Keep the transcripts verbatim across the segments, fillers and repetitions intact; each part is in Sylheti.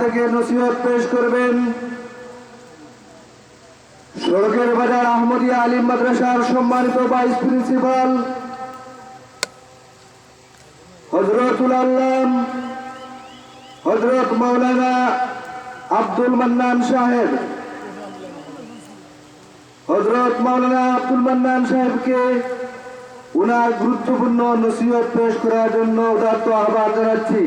থেকে নসিহত পেশ করবেন সড়কের বাজার আহমদিয়া আলিম মাদ্রাসার সম্মানিত ভাইস প্রিন্সিপাল হযরতুল আল্লাম হযরত মাওলানা আব্দুল মান্নান সাহেব। হযরত মাওলানা আব্দুল মান্নান সাহেবকে ওনার গুরুত্বপূর্ণ নসিহত পেশ করার জন্য উদাত্ত আহ্বান জানাচ্ছি।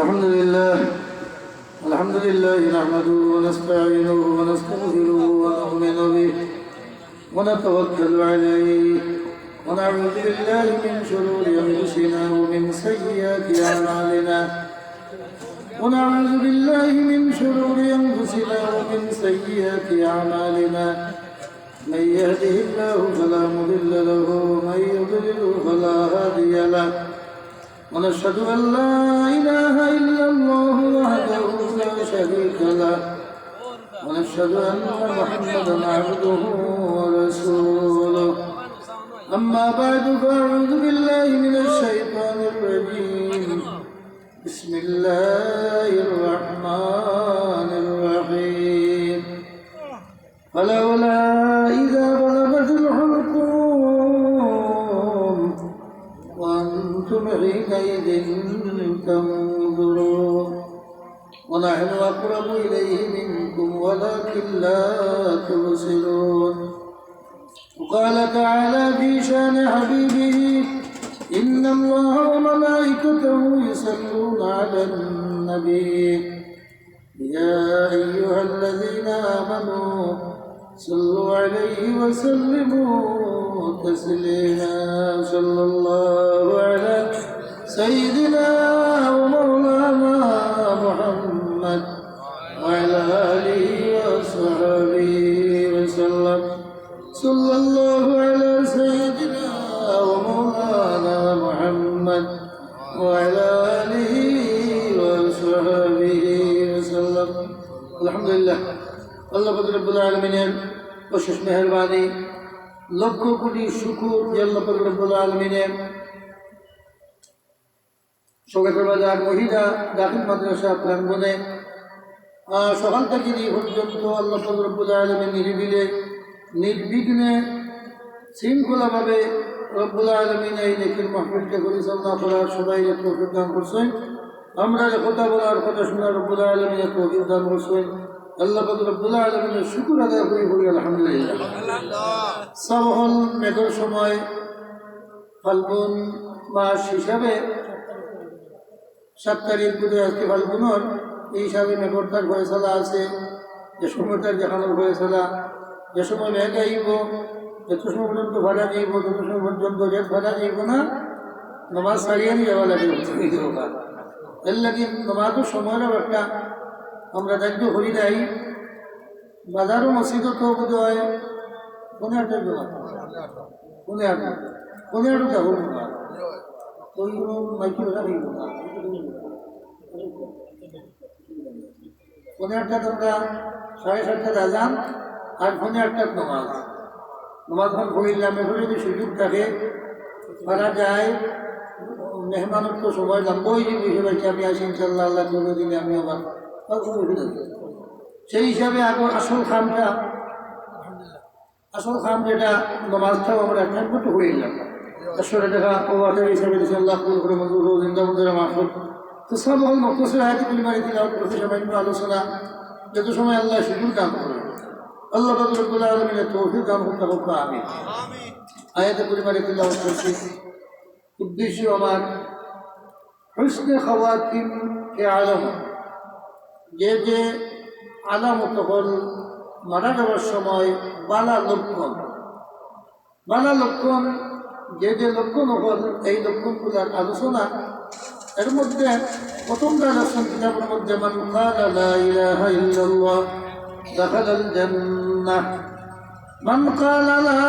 الحمد لله. الحمد لله نحمده ونستعينه ونستغفره ونؤمن به ونتوكل عليه ونعوذ بالله من شرور أنفسنا ومن سيئات أعمالنا. ونعوذ بالله من شرور أنفسنا ومن سيئات أعمالنا. من يهده الله فلا مضل له ومن يضلل فلا هادي له. ونشهد أن لا إله إلا الله وحده لا شريك له. ونشهد أن محمدا عبده ورسوله. أما بعد فأعوذ بالله من الشيطان الرجيم. بسم الله الرحمن الرحيم. فلولا إذا بلغت الحلقوم وأنتم حينئذ تنظرون. ونحن أقرب إليه منكم ولكن لا تبصرون. وقال تعالى في شأن حبيبه: إن الله وملائكته يصلون على النبي، يا أيها الذين آمنوا صلوا عليه وسلموا تسليما. صلى الله على سيدنا ومولانا محمد وعلى آله وصحبه وسلم. صلى الله على سيدنا ومولانا محمد وعلى آله وصحبه وسلم. الحمد لله. আল্লাহ পাক রব্বুল আলামিনের অশেষ মেহেরবানি, লক্ষ কোটি শুকুর যে আল্লাহ পাক রব্বুল আলামিনের সড়কের বাজার মহিলা দাখিল মাদ্রাসা প্রাঙ্গণে, আহ, সকাল থেকে এই পর্যন্ত আল্লাহ পাক রব্বুল আলামিন নিরিবিলে নির্বিঘ্নে শৃঙ্খলাভাবে রব্বুল আলামিন এই নেকির মাহফিলকে পরিচালনা করার সবাইরে তৌফিক দান করছেন। আমরারে কথা বলার, কথা শোনার রব্বুল আলামিনে তৌফিক দান করছেন। আল্লাহ পাক রব্বুল আলামিনের শুকুর আদায় করি, বলি আলহামদুলিল্লাহ। শ্রাবণ মেঘর সময় ফাল্গুন মাস হিসাবে সাত তারিখ বুধ, আজকে ফাল্গুনর, এই হিসাবে মেঘর তার ফয়সালা আছে, যে সময়টার দেখানোর ফয়সালা, যে সময় মেঘ আইব, যত সময় পর্যন্ত ফাটা যাইব, যত সময় পর্যন্ত রেত ফাটা যাইব না, নমাজ ছাড়িয়া নিয়ে যাওয়া লাগে। এর লাগি নমাজর সময়র একটা আমরা দায়িত্ব করি নাই। বাজারও মসজিদও তো বোধ হয় পৌনে আটটার জমা। পৌনে আটটা। পৌনে আটটা হোক না। ওই কোনো মাইকে ওটা নেই না। পৌনে আটটা তোমরা সাড়ে সাতটার আজান আর পৌনে আটটার নমাজ। নমাজ খান পড়িলাম, এখন যদি সুযোগ থাকে, পারা যায়, মেহমানর তো সময় লম্বা হয়ে যাবে, সে বাচ্চা আমি আসি, ইনশাল্লাহ, আল্লাহ করে দিলে আমি আবার কালকে উঠে যাবো। সেই হিসাবে এখন আসল কামটা, আসল কাম যেটা, নমাজটাও আমরা এক টাইম করতে হয়ে গেলাম। একশো টাকা ওয়াটার হিসাবে দিয়েছেন, আল্লাহ কবুল করে মঞ্জুর হোক, জিন্দা মুর্দা মাফ হোক। তো সব হল মকতসর আয়াত পরিমাণে তিলাওয়াত করতে সামান্য আলোচনা, যত সময় আল্লাহ সুযোগ দান করে। আল্লাহ পাক রব্বুল আলামিনের তৌফিক দান করতে হোক, আমিন। আয়াত পরিমাণে তিলাওয়াত করছি। উদ্দেশ্য আমার হুসনে খাওয়াতিম কে আলম, যে যে আলামত হল মারা যাওয়ার সময় বালা লক্ষণ, বালা লক্ষণ, যে যে লক্ষণ হল এই লক্ষণগুলোর আলোচনা। এর মধ্যে প্রথম আলোচনা কিতাবের মধ্যে মান ক্বালা লা ইলাহা ইল্লাল্লাহ দাখালাল জান্নাহ, মান ক্বালা লা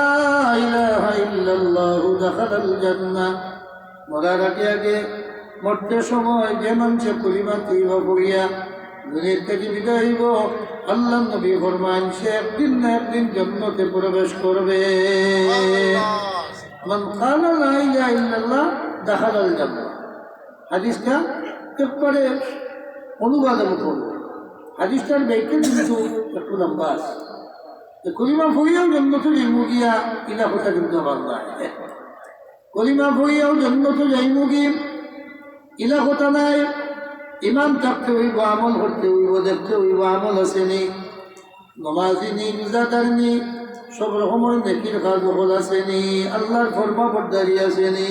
ইলাহা ইল্লাল্লাহু দাখালাল জান্নাহ। মরার আগে আগে, মরতে সময় যে মানুষে কলিমা তৈয়বা পড়িয়া দুনিয়া থাকি বিদায় অইবো, আল্লাহর নবী ফরমাইন, সে একদিন না একদিন জন্নতে প্রবেশ করবে। মান ক্বালা লা ইলাহা ইল্লাল্লাহ দাখালাল জান্নাহ। হাদিসটা একবারে অনুবাদ আমি করব। হাদিসটার ব্যাখ্যা কিন্তু একটু লম্বা আছে। তো কলিমা পড়িয়াউ জন্নতে যাইমু গিয়া, ইলা কথা কিন্তু আবার নায়। কলিমা পড়িয়াউ জন্নতে যাইমু গি, ইলা কথা নায়। ইমান থাকতে অইবো, আমল করতে অইবো, দেখতে অইবো, আমল আছে নি, নমাজি নি, রোজাদার নি, সব রকমর নেকির কাজ অকল আছে নি, আল্লাহর ফরমাবরদারি আছে নি,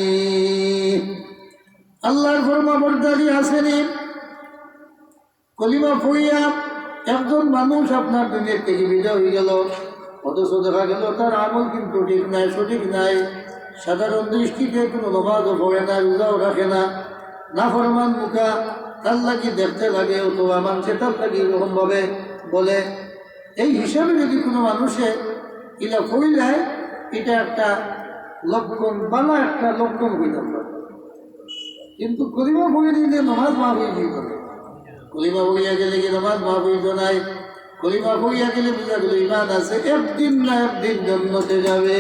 আল্লাহর ফরমাবরদারি আছে নি। কলিমা পড়িয়া একজন মানুষ আপনার দুনিয়া থাকি বিদায় অইগেলো, অথচ দেখা গেলো তার আমল কিন্তু ঠিক নাই, সঠিক নাই। সাধারণ দৃষ্টিতে কুনু নমাজও পড়ে না, রোজাও রাখে না, নাফরমান মুখা, তার লাগি দেখতে লাগে অথবা মানষে তার লাগি এরকম ভাবে বলে। এই হিসাবে যদি কুনু মানুষে ইলা পড়িলায়, ইটা একটা লক্ষণ, ভালা একটা লক্ষণ অইতে পারে। কিন্তু কলিমা পড়ি দিলে নমাজ মাফ অইযিবো। কলিমা পড়িয়া গেলে কি নমাজ মাফ অইতো নায়? কলিমা পড়িয়া গেলে বুঝা গেলো ইমান আছে, একদিন না একদিন জন্নতে যাবে।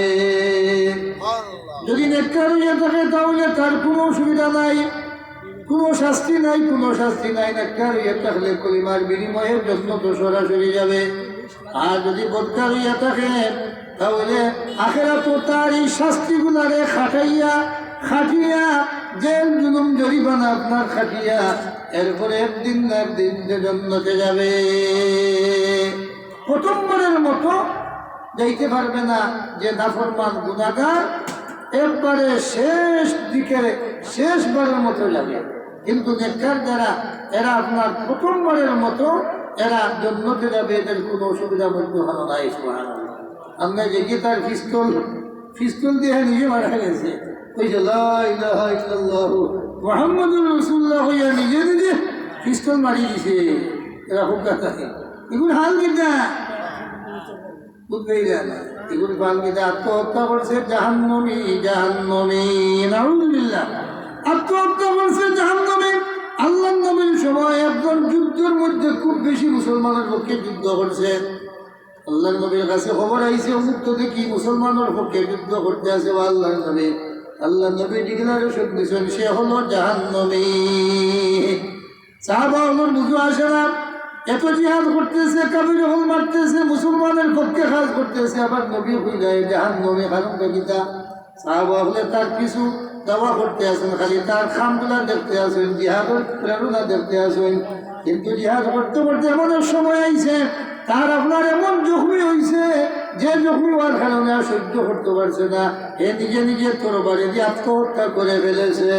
যদি নেককার অইয়া থাকে তাহলে তার কুনু অসুবিধা নাই, কুনু শাস্তি নাই, কুনু শাস্তি নাই। নেককার অইয়া থাকলে কলিমার বিনিময়ে জন্নতে সরাসরি যাবে। আর যদি বদকার অইয়া থাকে, তাহলে আখেরাতো তার এই শাস্তিগুলারে খাটাইয়া, খাটিয়া, জেল, জুলুম, জরিমানা আপনার খাটিয়া, এরপরে একদিন না একদিন সে জন্নতে যাবে। প্রথমবারের মতো যাইতে পারবে না যে নাফরমান গুনাহগার, একবারে শেষ দিকে, শেষবারের মতো যাবে। কিন্তু নেককার যারা, এরা আপনার প্রথমবারের মতো এরা জন্নতে যাবে, এদের কুনু অসুবিধা মধ্যে হলো নাই। সুবহানাল্লাহ। আমরা দেখি তার পিস্তল, পিস্তল দিয়া নিজে মারা গেছে। ওই যে লা ইলাহা ইল্লাল্লাহু মুহাম্মাদুর রাসূলুল্লাহ কইয়া নিজে নিজে পিস্তল মারি দিছে। এরা খুব কথা। এগুলো হাল কিতা? বুঝবেই না। এগুলো হাল কিতা? আত্মহত্যা করছে জাহান্নামী, জাহান্নামী। নাউজুবিল্লাহ। আত্মহত্যা করছে জাহান্নামী। আল্লাহর নবীর সময় একজন যুদ্ধের মধ্যে খুব বেশি মুসলমানের পক্ষে যুদ্ধ করছে। আল্লাহর নবীর কাছে খবর আইছে, অমুক তো দেখি মুসলমানের পক্ষে যুদ্ধ করতে আছে, ও আল্লাহর নবী। আল্লাহর নবী declaration দিছেন, সে হলো জাহান্নামী। সাহাবা অকলর বুঝো আসে না, এত জিহাদ করতেছে, কাফির অকল মারতেছে, মুসলমানের পক্ষে কাজ করতেছে, আবার নবী কইলা জাহান্নামী, কারণটা কিতা? সাহাবা অকলে তার কিছু দাওয়া করতে আছেন, খালি তার কামগুলা দেখতে আছেন, জিহাদর প্রেরণা দেখতে আছেন, কিন্তু জিহাদ করতে করতে এমন এক সময় আইছে, তার আপনার এমন জখমি হইছে, যে জখমি হওয়ার কারণে আর সহ্য করতে পারছে না, হে নিজে নিজে তরবারি দিয়া আত্মহত্যা করে ফেলেছে।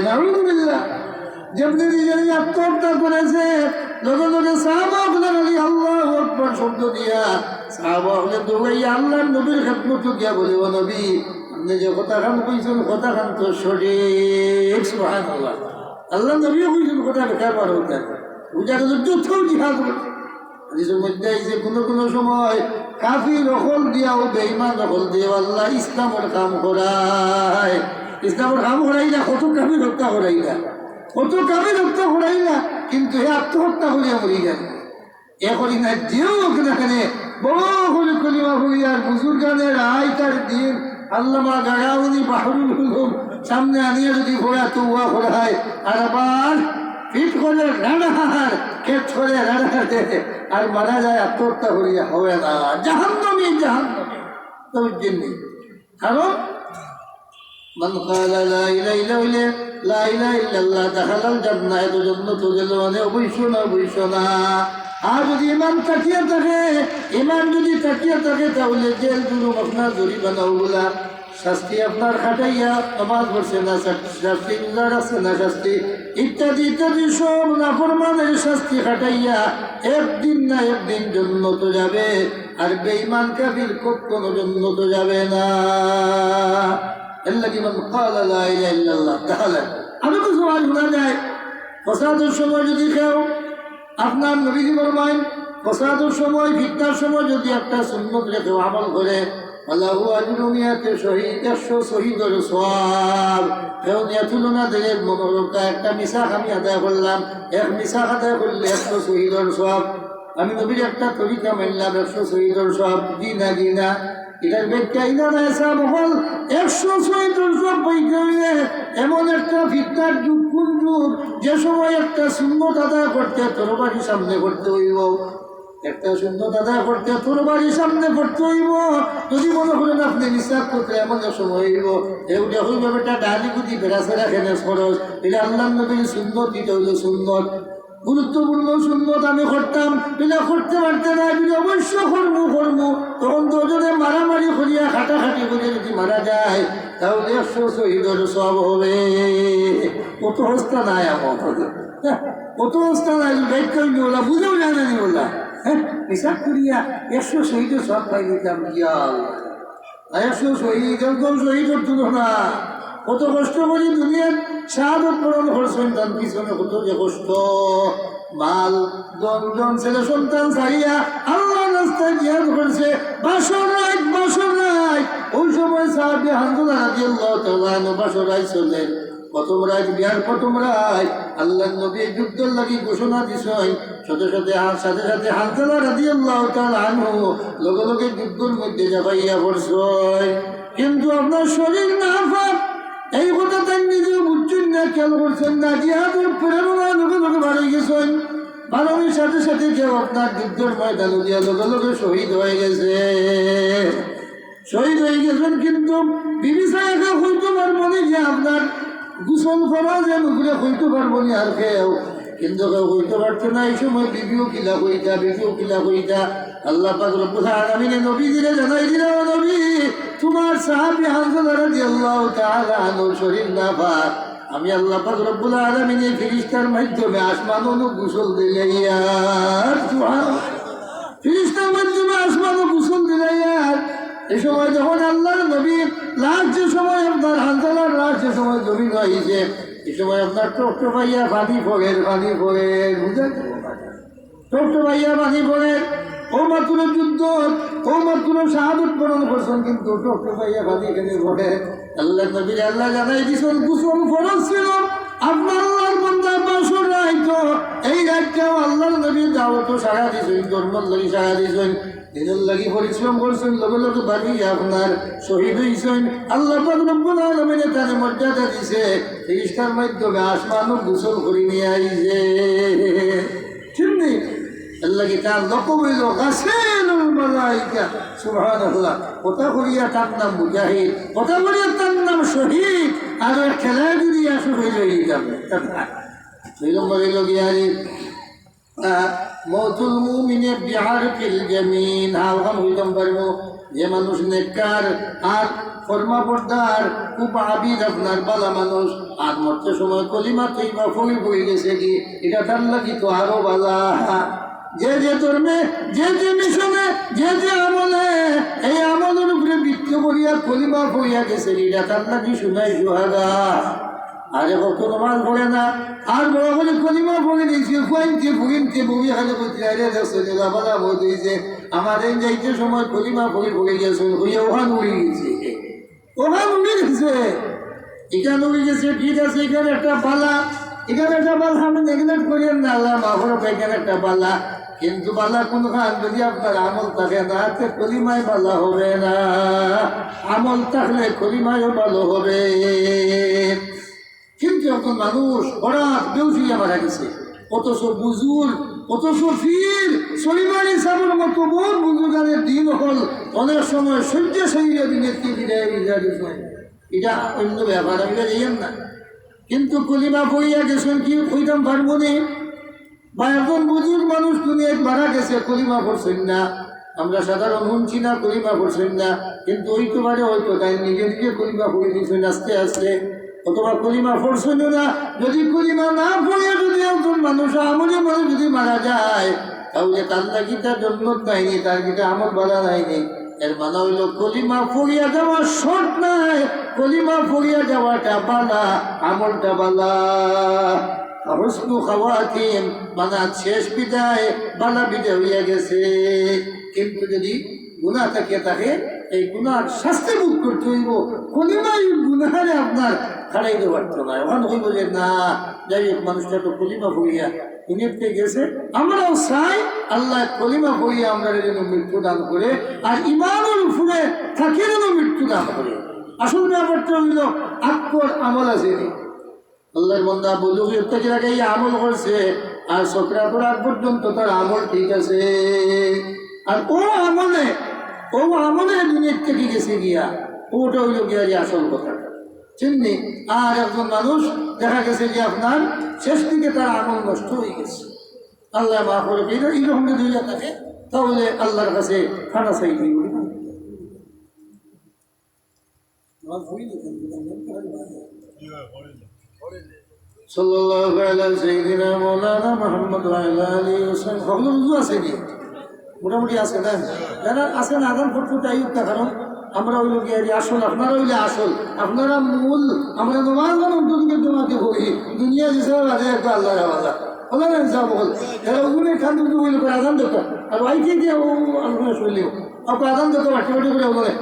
নাউজুবিল্লাহ। যেমনি নিজে নিজে আত্মহত্যা করেছে, লগে লগে সাহাবা অকলে খালি আল্লাহু আকবার শব্দ দিয়া সাহাবা অকলে দৌড়াইয়া আল্লাহর নবীর খেদমতো গিয়া বলে, "ও নবী, আপনি যে কথাখান কইছেন, কথাখান তো সঠিক।" সুবহানাল্লাহ। আল্লাহর নবীও কইছেন, কথা বেকার বার হইতে। বুঝা গেল, যত জিহাদ করছে। হাদিসের মধ্যে এই যে কোনো কোনো সময় কাফির অকল দিয়াও, বেঈমান অকল দিয়াও আল্লাহ ইসলামের কাম করায়। ইসলামের কাম করাই না, কত কাফির হত্যা করাই না, কত কাফির হত্যা করাই না, কিন্তু হে আত্মহত্যা করিয়া মরি যায়। এ করি না, যেও হোক না কেনে, বড় করে কলিমা পড়ি আর বুজুর্গানে রাইত আর দিন, আল্লামা গারাউনি বাহরুল উলুম সামনে আনিয়া যদি পড়া তো উয়া করা হয়, আর আবার পিঠ করে রাড়ার, খেত করে রাড়ার, আর মারা যায় আত্মহত্যা করিয়া, হবে না, জাহান্নামী, জাহান্নামী। তো বুঝছেন নি? কারণ মান ক্বালা লা ইলাহা ইল্লা, লা ইলাহা ইল্লাল্লাহ দাখালাল জান্নাহ, তো জন্নত গেল, মানে অবশ্য না, অবশ্য না। আর যদি ইমান থাকিয়া থাকে, ইমান যদি থাকিয়া থাকে, তাহলে জেল জুলুম আপনার জরিমানা ওগুলা, শাস্তি আপনার খাটাইয়া, নামাজ পড়ছে না শাস্তি, রোজা রাখছে না শাস্তি, ইত্যাদি ইত্যাদি সব নাফরমানের শাস্তি খাটাইয়া একদিন না একদিন জন্নত যাবে। আর বেঈমান কাফির কখনো জন্নত যাবে না। এর লাগি মান ক্বালা লা ইলাহা ইল্লাল্লাহ দাখালা। আরো কিছু আর শোনা যায়, ফসাদর সময় যদি কেউ, আপনার নবীজি ফরমাইন, ফসাদর সময়, ফিতনার সময় যদি একটা সুন্নত রেখে আমল করে, ফালাহু আজরু মিয়াতে শহীদ, একশো শহীদর সওয়াব। কেউ নিয়া তুলনা দেয়, মনে করো, একটা মিছাক আমি আদায় করলাম, এক মিছাক আদায় করলে একশো শহীদর সওয়াব। আমি নবীর একটা তরিকা মানলাম, একশো শহীদর সওয়াব। জি না, জি না। এটার ব্যাখ্যা ইনারা সাহেব হল, একশো শহীদর সওয়াব পাইতে হইলে এমন একটা ফিতনার যুগ, কোন যুগ, যে সময় একটা সুন্নত আদায় করতে তরবারি সামনে করতে হইব। একটা সুন্নত আদায় করতে তরবারি সামনে করতে হইব। যদি মনে করেন আপনি মিছাক করতে, এমন এক সময় হইব, এ উঠে হইব, "বেটা, ডালি গুদি বেড়াছেড়া খেনে খরচ, এটা আল্লাহর নবীর সুন্নত, এটা হইল সুন্নত, গুরুত্বপূর্ণ সুন্নত আমি করতাম, এটা করতে পারতে না, এটা অবশ্য করমু, করমু।" তখন দুজনে মারামারি করিয়া, কাটাকাটি করিয়া যদি মারা যায়, তাহলে একশো শহীদর সওয়াব হবে। কত হস্তা নাই আমার। কত অবস্থা নাই, ব্যাখ্যা হইল ওলা, বুঝেও যায় না নি ওলা। হ্যাঁ, হিসাব করিয়া একশো শহীদর সওয়াব পাই নিতাম, ইয়া আল্লাহ। আর একশো শহীদ, একজন শহীদর তুলনা। কত কষ্ট করি দুনিয়ার শাহাদত বরণ করছেন, তার পিছনে কত যে কষ্ট। মাল, ধন, জন, ছেলে, সন্তান ছাড়িয়া আল্লাহর রাস্তায় জিহাদ করছে। বাসর রাইত, বাসর রাইত। ওই সময় সাহাবী হানজালা রাদিয়াল্লাহু তাআলা আনহু বাসর রাইত চলে। প্রথম রাইত, বিয়ার প্রথম রাইত, আল্লাহর নবী যুদ্ধর লাগি ঘোষণা দিছইন। সাথে সাথে হা-, সাথে সাথে হানজালা রাদিয়াল্লাহু তাআলা আনহু লগে লগে যুদ্ধর মধ্যে ঝাঁপাইয়া পড়ছইন। কিন্তু আপনার শরীর নাপাক, এই কথা তাই নিজেও বুঝছইন না, খেয়াল করছইন না। জিহাদর প্রেরণা লগে লগে বাড়ি গেছইন। বাড়ানোর সাথে সাথে কেউ আপনার যুদ্ধর ময়দানে গিয়া লগে লগে শহীদ হয়ে গেছে। শহীদ হয়ে গেছেন, কিন্তু বিবি সাহেব কইতে পারবো নি যে আপনার গোসল ফরজ, এর উপরে কইতে পারবো নি আর কেউ। কিন্তু কেউ কইতে পারতো না। এই সময় বিবিও কিলা কইতা, বিবিও কিলা কইতা। আল্লাহ পাক রব্বুল আলামিনে নবীজিরে জানাই দিলা, "ও নবী, তোমার সাহাবী হানজালা রাদিয়াল্লাহু তাআলা আনহুর শরীর নাপাক।" আমি আল্লাহ পাক রব্বুল আলামিনে ফিরিস্তার মাধ্যমে আসমানো গোসল দিলাইয়ার। সুবহানাল্লাহ। ফিরিস্তার মাধ্যমে আসমানো গোসল দিলাইয়ার। এই সময় যখন আল্লাহর নবীর লাশ, যে সময় আপনার হানজালার লাশ যে সময় জমিন হয়েছে, এই সময় আপনার টপটপাইয়া পানি পড়ের, পানি পড়ের, বুঝা গেল? টপটপাইয়া পানি পড়ের। ও মাত্র যুদ্ধ, ও মাত্র শাহাদত বরণ করছেন, কিন্তু টপটপাইয়া পানি কেন পড়ের? আল্লাহর নবীরে আল্লাহ জানাই দিছইন, গোসল ফরজ ছিল। আপনার আল্লাহর বান্দা বাসর রাইত, এই রাইতটাও আল্লাহর নবীর দাওয়াতো সাড়া দিছইন, ধর্মর লাগি সাড়া দিছইন, দ্বীনর লাগি পরিশ্রম করছইন, লগে লগে বাড়ি আপনার শহীদ হইছইন। আল্লাহ পাক রব্বুল আলামিনে তারে মর্যাদা দিছে, ফিরিস্তার মাধ্যমে আসমানো গোসল করি নিয়া আইছে। ঠিক নি? এর লাগি তার লকব হইল গাসিলুল মালাইকা। সুবহানাল্লাহ। কথা বলিয়া তার নাম মুজাহিদ, কথা বলিয়া তার নাম শহীদ। আর ওই খেলায় যদি আসে হইল এই নাম। দুই নম্বর হইল গিয়া যে, আহ, মওতুল মুমিনে বিআরফিল জামিন। হ্যাঁ, ওখান হইতাম পারবো। যে মানুষ নেককার আর ফরমাবরদার, খুব আবিদ, আপনার বালা মানুষ, আর মরতে সময় কলিমা তৈবা ফড়ি ফড়ি গেছে কি, এটা তার লাগি তো আরো বালা। যে যে ধর্মে, যে যে মিশনে, যে যে আমলে, এই আমলের উপরে ভিত্তি করিয়া কলিমা পড়িয়া গেছে, এটা তার লাগি সোনাই সুহাগা। আরে কত নমাজ পড়ে না, আর বড় করে কলিমা পড়ে নিয়েছে, ফুয়াইনতে, ফুইনতে, বউয়ে খালি কইতে, "আরে দেখছো, যে লাফালাফ হইতে হইছে, আমার এই যাইতে সময় কলিমা পড়ি পড়ে গেছে, হইয়া ওখান উড়ি গেছে।" ওখান উড়ি গেছে, এখান উড়ি গেছে, ঠিক আছে, এখানে একটা বালা, এখানে একটা বালা, আমি নেগলেক্ট করি না, আল্লাহ মাফ করুক, এখানে একটা বালা। কিন্তু বালা কোনখান? যদি আপনার আমল থাকে না, তে কলিমায় বালা হবে না। আমল থাকলে কলিমায়ও ভালো হবে। কিন্তু একজন মানুষ হঠাৎ বেহুশ হইয়া মারা গেছে, অথচ বুজুর্গ, অথচ পীর, সলিমারি সাহেবের মতো বহুত বুজুর্গানে দ্বীন হল, অনেক সময় শয্যা শরীরে দিনের কি বিদায় বিদায় দিতে হয়। এটা অন্য ব্যাপার, আমি এটা যাইয়েন না। কিন্তু কলিমা পড়িয়া গেছেন কি, কইতাম পারবো নি? বা একজন বুজুর্গ মানুষ দুনিয়াত মারা গেছে, কলিমা পড়ছেন না। আমরা সাধারণ শুনছি না, কলিমা পড়ছেন না, কিন্তু ওই তো পারে হয়তো তাই নিজে নিজে কলিমা পড়ে দিয়েছেন আস্তে আস্তে, অথবা কলিমা পড়ছেন না। যদি কলিমা না পড়ে যদি একজন মানুষ আমলি মানুষ যদি মারা যায়, তাহলে তার লাগি তার জন্মত নাইনি, তার কিতা আমল বালা নাইনি। এর মানে হইল কলিমা পড়িয়া যাওয়া শর্ত নাই, কলিমা পড়িয়া যাওয়াটা বালা, আমলটা বালা। হুসনু খাওয়াতিম, মানে শেষ বিদায়, বালা বিদায় হইয়া গেছে। কিন্তু যদি গুনাহ থাকিয়া থাকে, এই গুনার শাস্তি ভোগ করতে হইব। কলিমা এই গুনারে আপনার খাড়াই দিতে পারতো না। অখন কইব যে, "না, যাই হোক, মানুষটা তো কলিমা পড়িয়া দুনিয়াতে গেছে, আমরাও চাই আল্লাহ কলিমা পড়িয়া আমরারে যেন মৃত্যু দান করে, আর ইমানের উপরে থাকিয়া যেন মৃত্যু দান করে।" আসল ব্যাপারটা হইল, আকর আমল আছে নি? আল্লাহর বান্দা বুলুগিয়ত থাকি লাগাইয়া আমল করছে, আর সকরাতর আগ পর্যন্ত তার আমল ঠিক আছে। আর ও আমলে, ও আমলে দুনিয়া থাকি গেছে গিয়া, ওটা হইল গিয়া এই আসল কথা। চিননি? আর একজন মানুষ দেখা গেছে যে আপনার শেষ দিকে তার আমল নষ্ট হয়ে গেছে, আল্লাহ মাফ করে দিন, এইরকম যদি হইয়া থাকে, তাহলে আল্লাহর কাছে খানা চাই দিব। সাল্লাল্লাহু আলা সাইয়্যিদিনা মাওলানা মুহাম্মদ ওয়া আলা আলিহি ওয়া সাহবিহি। সকলের উজু আছে নি? মোটামুটি আছে না? যারা আছে না, আজান ফুটফুট আইউক না, কারণ আমরা হইল কি, এই আসল, আপনারা হইলে আসল, আপনারা মূল। আমরা নমাজ মানে অন্তত জমাতে পড়ি, দুনিয়া হিসাবে বাদে একটা আল্লাহর হাওলা। আল্লাহ না হিসাব বল। এরা উজু নেই, খান দুজু হইল করে আজান দরকার। আর ওয়াইকে দিয়ে ও আলোচনা শুনলেও। আপনার আজান দরকার, বাটি বাটি করে বলে।